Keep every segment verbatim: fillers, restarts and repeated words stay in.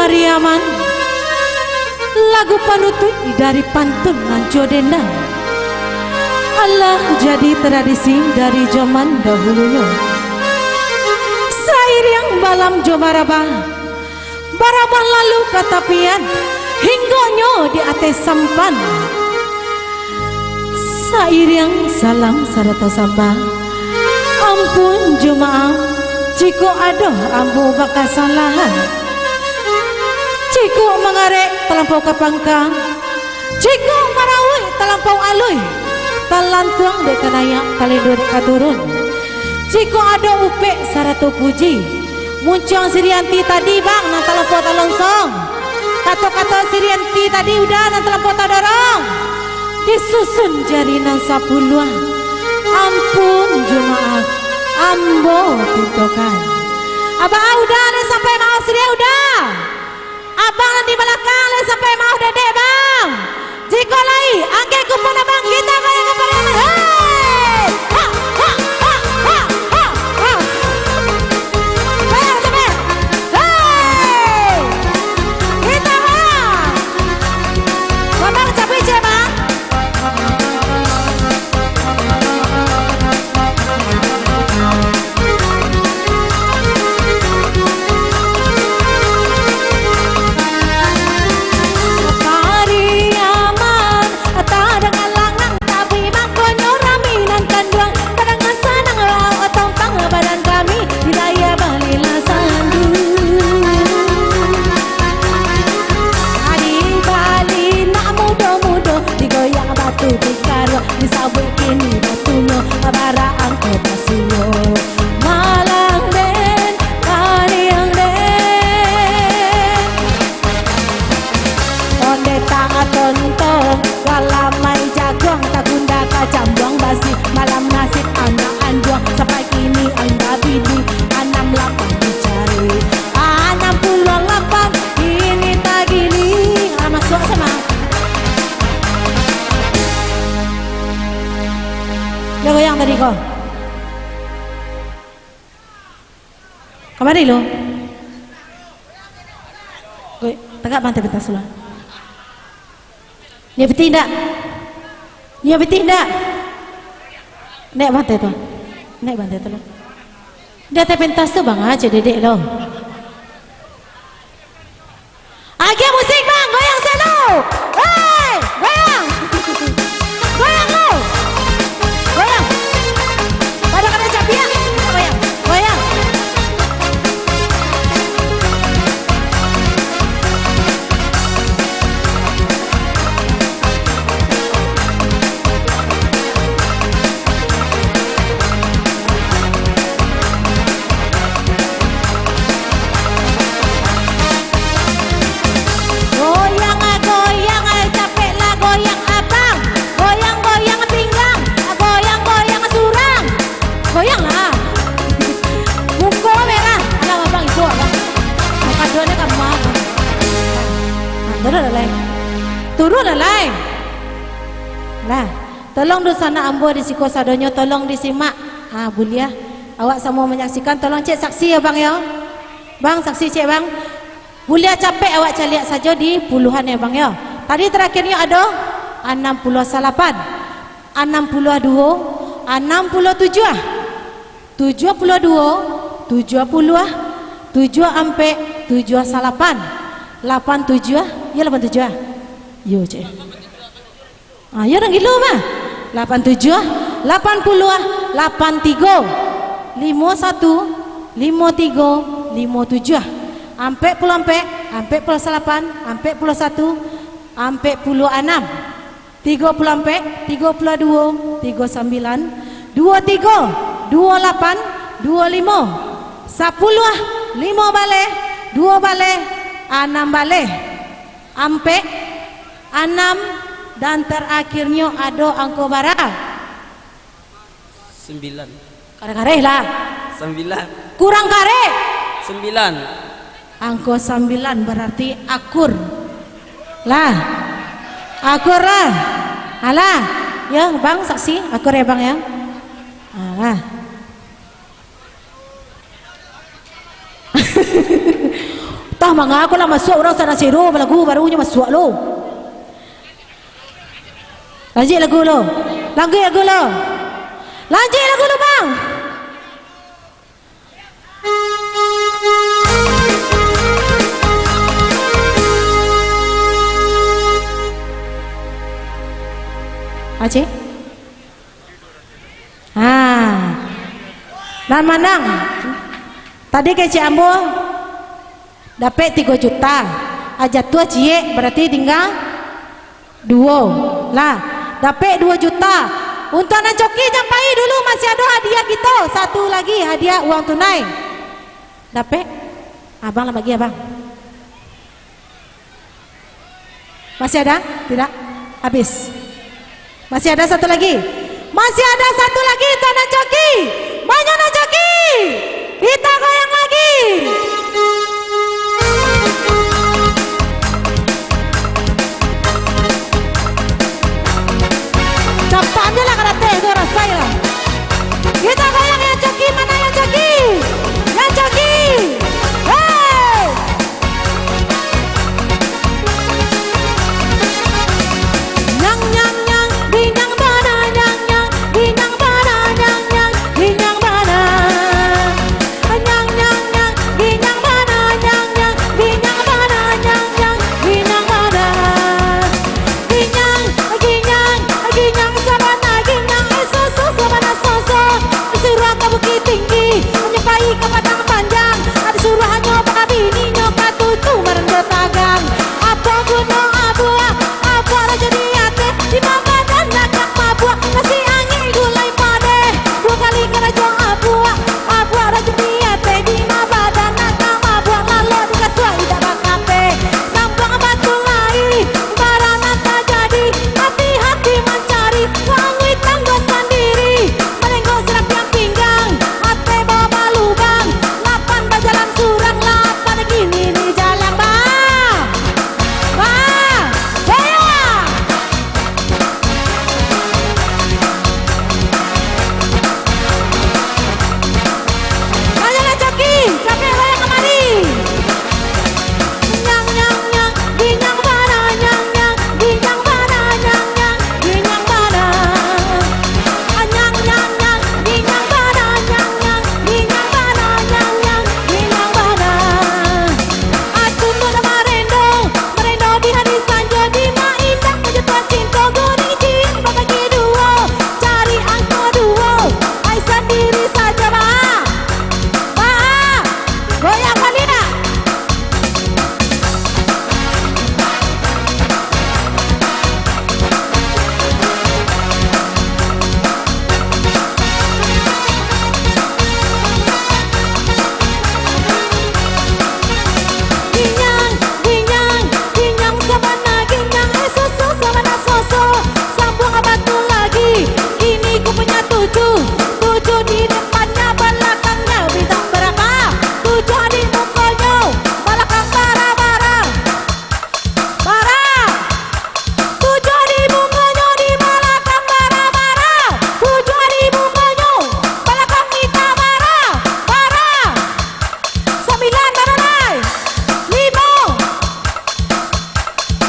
Pariaman, lagu panutuik dari pantun nan jo dendang. Alah jadi tradisi dari zaman dahulunyo. Sairiang balam jo marabah, barabah lalu ka tapian, hinggonyo di ateh sampan. Sairiang salam sarato sambah, ampun jo maaf, jikok ado ambo bakasalahan. Jikok mangarek talampau ka pangka, jikok marauik talampau aluih, talantuang dek ka naiak, talendo dek ka turun. Jikok ado upek sarato puji, muncuang Sirianti tadi, bang, nan talampau talonsong. Kato-kato Sirianti tadi, uda, nan talampau tadorong. Disusun jari nan sapuluah. Ampun jo maaf, ambo tuntokan. Abah, uda, nan sampai maoh siriah, uda. Abang nan di balakang, lai sampai maoh dedek, bang. Jikok lai, angkek kupon abang, kita goyang ka pariaman. Hei! Ha, ha, ha, ha, ha, ha. Goyang, capek. Hei! Kita goyang. Abang capek, cek, bang. Pariaman, tadanga langang, tapi mangkonyo rami nan kanduang, tadanga sanang lo tompang badan kami, di daya balilah sandu. Adi bali nak mudo-mudo, digoyang batu dikaruah, disabuik kini batunyo, bara angko basuo. Malang den, paniang den. Onde tak tontong, walamai jaguang, tagunda ka jambuang basi, malam nasib anak anjuang, sampai kini anda bini, anam lapan dicari, anam puluah lapan kini tagiling. Alah, masuak sama. Yo, goyang tadi ko. Kamari lo. Oi, tagak bantai pentas tu lah. Nio pitih ndak? Nio pitih ndak? Naik bantai tu. Naik bantai tu lah. Di ateh pentas tu bang aja dedek lo. Agiah musik, bang. Goyang selu. Hei, goyang. Goyang lo. Goyang. Pada kada capiak. Goyang. Goyang. Goyang, goyang, capeklah goyang, abang. Goyang, goyang pinggang, goyang, goyang surang. Goyanglah. Muko merah. Alah, abang, itu, abang. Muka dua ni kan, abang. Nah, turun lah, lai. Turun lah, lai. Lah. Tolong dunsanak ambo di siko sadonyo, tolong disimak. Ha, buliah. Awak samo manyaksikan, tolong cek saksi yo, bang, yo. Bang, saksi cek, bang. Buliah capek awak caliak sajo di puluhan yo, bang, yo. Tadi tarakhirnyo ado anam puluah salapan, anam puluah duo, anam puluah tujuah, tujuah puluah duo, tujuah puluah, tujuah ampek, tujuah salapan, lapan tujuah, yo, lapan tujuah. Yo, cek. Ah, yo, urang gilo mah. Lapan tujuah, lapan puluah, lapan tigo, limo satu, limo tigo, limo tujuah, ampek puluah ampek, ampek puluah salapan, ampek puluah satu, ampek puluah anam, tigo puluah ampek, tigo puluah duo, tigo sambilan, duo tigo, duo lapan, duo limo, sapuluah, limo baleh, duo baleh, anam baleh. Ampek, anam, dan tarakhirnyo ado angko bara? Sambilan. Kareh-kareh lah. Sambilan. Kurang kareh. Sambilan. Angko sambilan bararti akur. Lah. Akur lah. Alah. Yo, bang, saksi. Akur yo, bang, yo. Alah. Ah, manga ko lah masuak urang Sanasero balagu, barunyo masuak lo. Lanjuik lagu lo. Lanjuik lagu lo. Lanjuik lagu lo, bang. Aceh? Ha. Nan manang. Tadi kecek ambo dapek tigo juta. Ah, jatuah ciek, berarti tingga duo. Lah, dapek duo juta. Untuak nan coki jan pai dulu, masih ado hadiah kito. Satu lagi hadiah uang tunai. Dapek? Abang lah bagi, abang. Masih ada? Tidak? Habis. Masih ada satu lagi. Masih ada satu lagi, untuak nan coki. Banyak nan coki. Kita goyang lagi. Capaknyo lah, karate tu, rasai lah. Kita goyang yang coki, mana yang coki? Yang coki. Hei! Nyang, nyang, nyang, ginyang bana, nyang, nyang, ginyang bana, nyang, nyang, ginyang bana. Nyang, nyang, nyang, ginyang bana, nyang, nyang, ginyang bana, nyang, nyang, ginyang bana. Ginyang, ginyang, ginyang sabana, ginyang, eh, soso, sabana, soso. Disuruah ka Bukittinggi, manyupai ka Padang Panjang. Disuruah hanyo baka bininyo ka tutu marando tagang. Apo guno abuak, abuak rajo di ateh, di ma badan nak mabuak. Nasi angin gulai padeh, duo kali karajo abuak. Abuak rajo di ateh, di ma badan nak mabuak. Lalok dikasuak indak bakapeh. Sambuang batu lai, bara nan tajadi. Hati-hati mancari, wangi tanggo sandiri. Manengok sarapiang pinggang, ateh bawah balubang. Lapan bajalan surang, lapan kini di jalang, ba. Ba. Jaya. Ayolah, coki, capek goyang kamari. Nyang, nyang, nyang, ginyang bana, nyang, nyang, ginyang bana, nyang, nyang, ginyang bana. Nyang, nyang, nyang, ginyang bana, nyang, nyang, ginyang bana, nyang, nyang, ginyang bana. Atumbun marendo, marendo di hari sanjo, di ma indak manjatuah cinto, guring ciek babagi duo, cari angko duo, ai sandiri sajo, ba. Ba, goyang baliak. Ginyang, ginyang, ginyang sabana, ginyang, eh, soso sabana, soso. Sambuang batu lai, kini ku punya tujuah. Tujuah di depannya, balakangnya bintang barapa? Tujuah di mukonyo, balakang bara-bara. Bara. Tujuah di mukonyo, di balakang bara-bara. Tujuah di mukonyo, balakang kita bara. Bara. Sambilan, bara lai. Limo.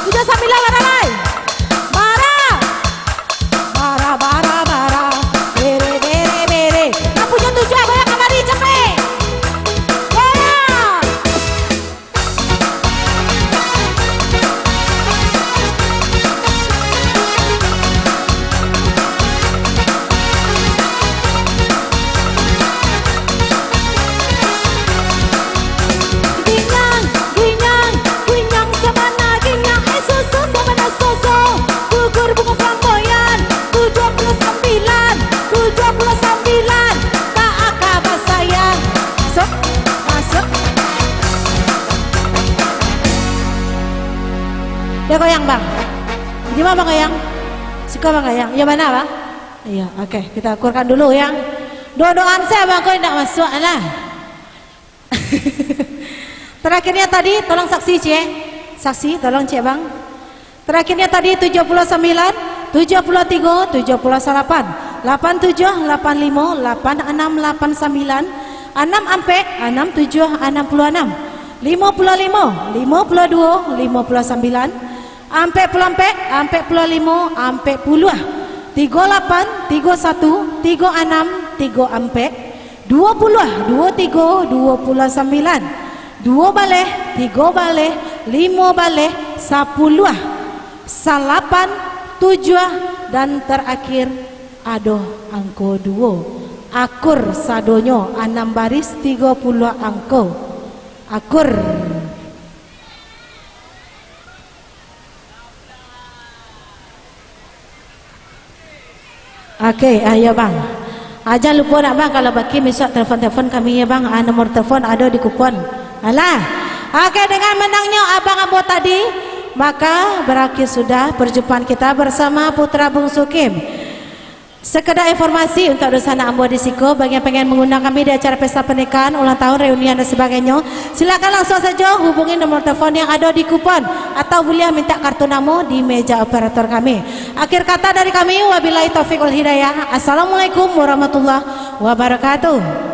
Tujuah sambilan, bara lai. Bara. Bara, bara, bara. Bere, bere, bere. Nan punyo tujuah, goyang kamari, capek. Goyang. Ginyang, ginyang, ginyang sabana ginyang, eh, soso sabana soso. Gugur bungo flamboyan, tujuah puluah sambilan, tujuah puluah sambilan, tak aka basayang. Masuk, masuk. Yo, goyang, Bang. Di ma Bang goyang? Siko Bang goyang. Yo, ma, Bang? Iyo, oke. Kita akurkan dulu, yang doa-doaan sajo, Bang, ko indak masuak lah. Terakhirnya tadi, tolong saksi, Cik. Saksi, tolong, Cik, Bang. Terakhirnya tadi tujuah puluah sambilan, tujuah puluah tigo, tujuah puluah salapan, lapan tujuah, lapan limo, lapan anam, lapan sambilan, anam ampek, anam tujuah, anam puluah anam. Limo puluah limo, limo puluah duo, limo puluah sambilan, ampek puluah ampek, ampek puluah limo, ampek puluah, tigo lapan, tigo satu, tigo anam, tigo ampek, duo puluah, duo tigo, duo puluah sambilan, duo baleh, tigo baleh, limo baleh, sapuluah, salapan, tujuah, dan tarakhir ado angko duo. Akur sadonyo anam baris tigo puluah angko. Akur. Oke, ah, iyo, Bang. Ah, jan lupo nak, Bang, kalau baki misuak telepon-telepon kami, yo, Bang. Ah, nomor telepon ado di kupon. Alah. Oke, dengan menangnyo abang ambo tadi, maka berakhir sudah perjumpaan kita bersama Putra Bungsu Kim. Sekedar informasi untuk dunsanak ambo di siko, bagi yang pengen mengundang kami di acara pesta pernikahan, ulang tahun, reunian dan sebagainyo, silakan langsung saja hubungi nomor telepon yang ado di kupon atau buliah minta kartu namo di meja operator kami. Akhir kata dari kami, wabillahi taufiq wal hidayah. Assalamualaikum warahmatullahi wabarakatuh.